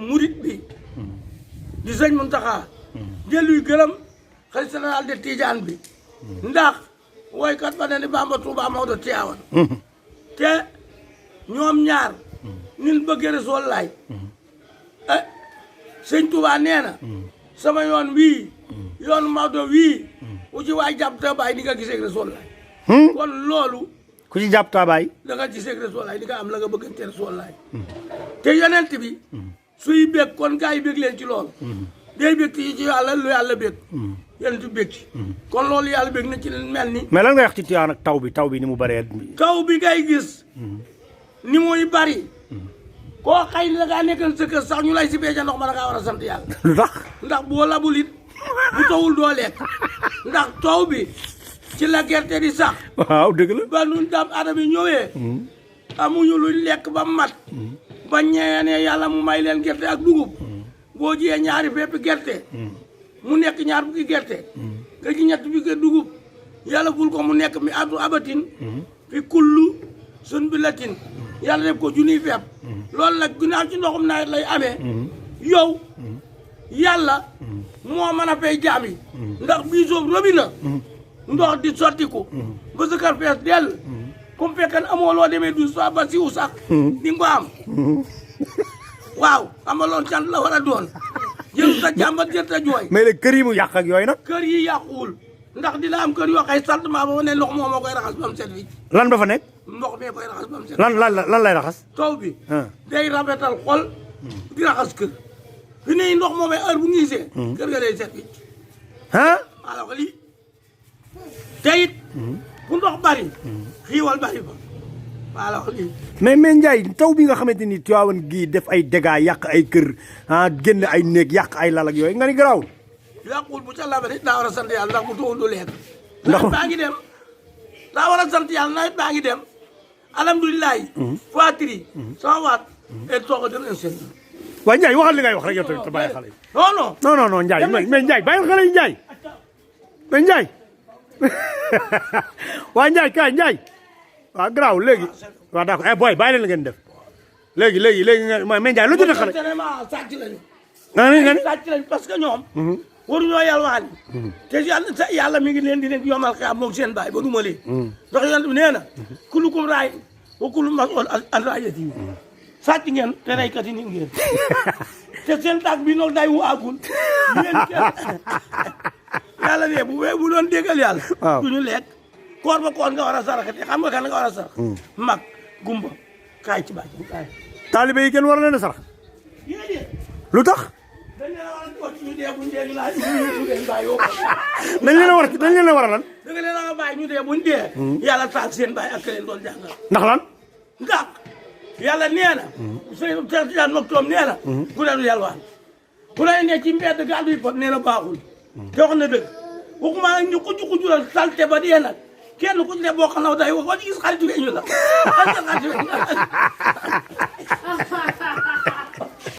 murit bi di sëñ Muntaxa delluy gërëm xalifa général de Tidiane bi ndax woykat ba ne ni Bamba Touba Maodo Tiwaawan te ñoom ñaar nin bëgg Rasuul laay sëñ Touba nee na sama yoon wii yoonu Maodo wii ku ci waay jàpp te bàyyi ni nga gisee Rasuul laay kon loolu ku ci jàpp taabaay da nga gisee Rasuul laay di nga am la nga bëggante Rasuul laay te yonent bi suy bég kon gars yi bég leen ci loolu day bég ci yàlla lu yàlla bég yonent bi bég ci kon loolu yàlla bég na ci mel ni mais lan nga wax ci Tiwaawan ak taw bi ni mu bëree taw bi ngay gis ni muy bari koo xëy na dangaa nekkal sa kër sax ñu lay si bee ca ndox ma da ngaa war a sant yàlla lu tax ndax boo labul it bu tawul doo lekk ndax taw bi ci la gerte di sax waaw dëgg la ba nun dam adama yi ñëwee amuñu luñ lekk ba mat ba ñeene yàlla mu may leen gerte ak dugub boo jiyee ñaari fépp gerte mu nekk ñaar fukki gerte nga ji ñett bi dugub yàlla ful ko mu nekk mi atu abatin fi kullu sun bi latin yàlla def ko junniy fepp loolu nag ginnaaw ci ndoxum nawet lay amee yow yàlla moo mën a fay jaam yi ndax bii soob robi na ndox di sottiku ba sa kër fees dell comme fekkan amoo loo demee du sa ba siwu sax di nga ko am waaw amaloon cant la war a doon jël sa jàmbat jël sa jooy mais léegi kër yi mu yàq ak yooyu nag kër yi yàquwul ndax dina am kër yoo xay saltement ba ne ndox moo moo koy raxas ba mu set wi lan ba fa nekk ndox mee koy raxas ba mu set lan lay raxas taw bi day rafetal xol di raxas kër fi ne ndox moomee heure bu ngiisee kër ga day set wi alors que lii te it bu ndox bari xiiwal bari fa alors lii mais Ndiaye taw bi nga xamante ni Tiwaawan gii def ay dégâts yàq ay kër génn ay néeg yàq ay lal ak yooyu nga ni garaaw yàquwul bu ca labari daa war a sant yàlla ndax bu tawul du lekk nawet baa ngi dem daa war a sant yàlla nawet baa ngi dem alhamdulilahi fatiri sama waat et soog a dem seen waaw Ndiaye waxal li ngay wax rek yow tamit te bàyyi xale yi non Ndiaye mais Ndiaye bàyyi xale yi Ndiaye mais Ndiaye waa Ndiaye kaay Ndiaye waaw garaaw léegi waaw d'accord boy bàyyi leen la ngeen def léegi mais Ndiaye lu jot xale sàcc lañu nga ni sàcc lañu parce que ñoom waruñoo yalwaani te yàlla mi ngi leen di leen yomal xiyam moom seen baay ba duma lee ndax yonent bi nee na kullukum raay wa kullukum mas'uulun an ra'iyyatihi sàcc ngeen te reykat yi nit ngeen te seen tàgg bi noonu day wu àggul yéen yàlla ne bu doon déggal yàlla duñu lekk koor ba koor nga war a sarax te xam nga kan nga war a sarax mag gumba kaay ci bàcc kaay taalibe yi kenn war leen a sarax lu tax dañ leen a war a jox ñu dee buñ dee ñu laaj ñu leen bàyyi yoo dañ leen a war a lan da nga leen a bàyyi ñu dee buñ dee yàlla taal seen bàyyi ak leen doon jàngal ndax lan ndax yàlla nee na sëñ Tijaan Maktoum nee na ku ne du yalwaan ku ne ne ci mbedd gàddu yi pot nee na baaxul te wax na dëgg waxuma nag ñu xujural salte ba dee nag kenn ku ci ne boo xam ne day wax ba ci gis xaritu ñu la